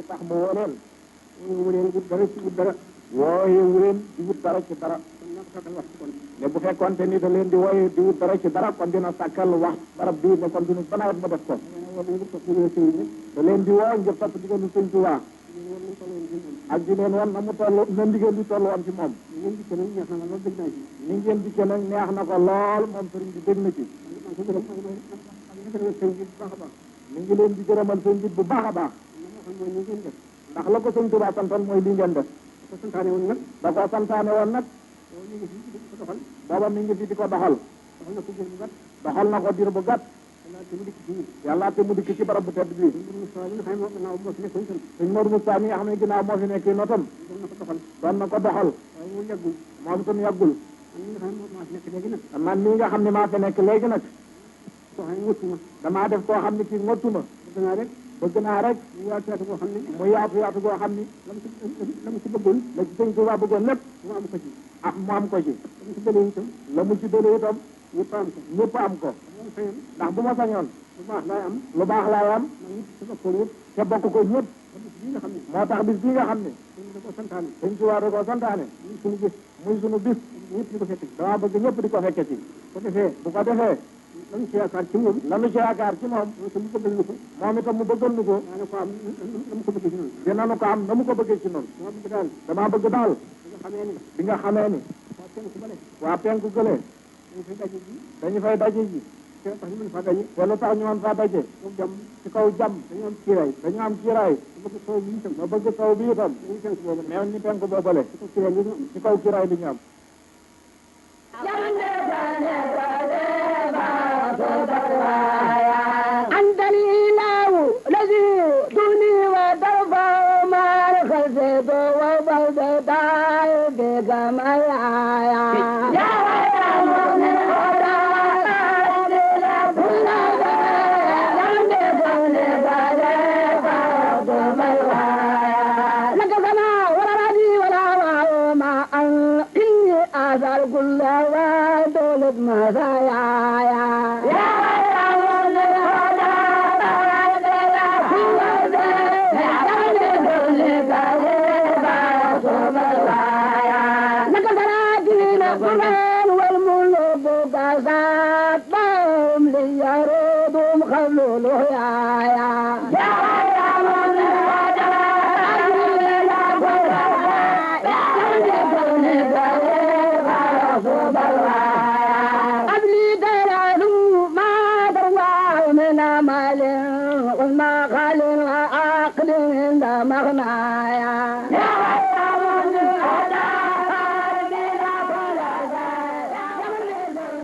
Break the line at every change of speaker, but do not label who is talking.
li tax mu woo leen mu leen wut dara ci wut dara wooyewu leen di wut dara ci dara ne bu fekkoonte ni da leen di wooye di wut dara ci dara kon dina sàkkal wax barab bii ne kon dina banawet ma def ko da leen di woo ngir topp digalu Sëñ Tuubaa ak di leen wan na mu toll na ndigal di toll woon ci moom ni ngeen dikke nag neex na ko lool moom sëriñ bi dégg na ci mi ngi leen di gërëmal seen bit bu baax a baax ndax la ko Sëñ Tuubaa santoon mooy li ngeen def da ko santaane woon nag booba mi ngi fi di ko doxal doxal na ko diir bu gàtt yàlla te mu dikk ci barab bu tedd bi sëñ Modou Moustapha mi nga xam ne ginnaaw moo fi nekk notam doon na ko doxal moom itam yàggul man mii nga xam ne maa fi nekk léegi nag damaa def koo xam ne kii ngottuma bëgg naa rek mu yaatu goo xam ne la mu ci bëggoon la ci Sëñ Tuubaa bëggoon lépp mu am ko ci mu am ko ci la mu ci dëlee itam ñëpp am ko ndax bu ma sañoon lu baax laay am te bokk ko ñëpp moo tax bis bii nga xam ne Sëñ Tuubaa da koo santaane muy sunu bis damaa bëgg ñëpp di ko fekke ci bu ko defee lanu ci yaakaar ci moom moom itam mu bëggal nu ko dinañu ko am na mu ko bëggee ci noonu damaa bëgg daal bi nga xamee ni waa penku gëlee dañu fay daje ji te lu tax ñu mën faa daje ci kaw jàmm dañu am kiiraay ma bëgg taw bi itam mel ni penku boobale ci kaw kiiraay li ñu am
أنت الإله الذي تغني وترفع ما الخسيت وبلد بك ملايا يا لك سماء ولا رضي ولا ما إني آثار كل ودولة مزايا مغنايا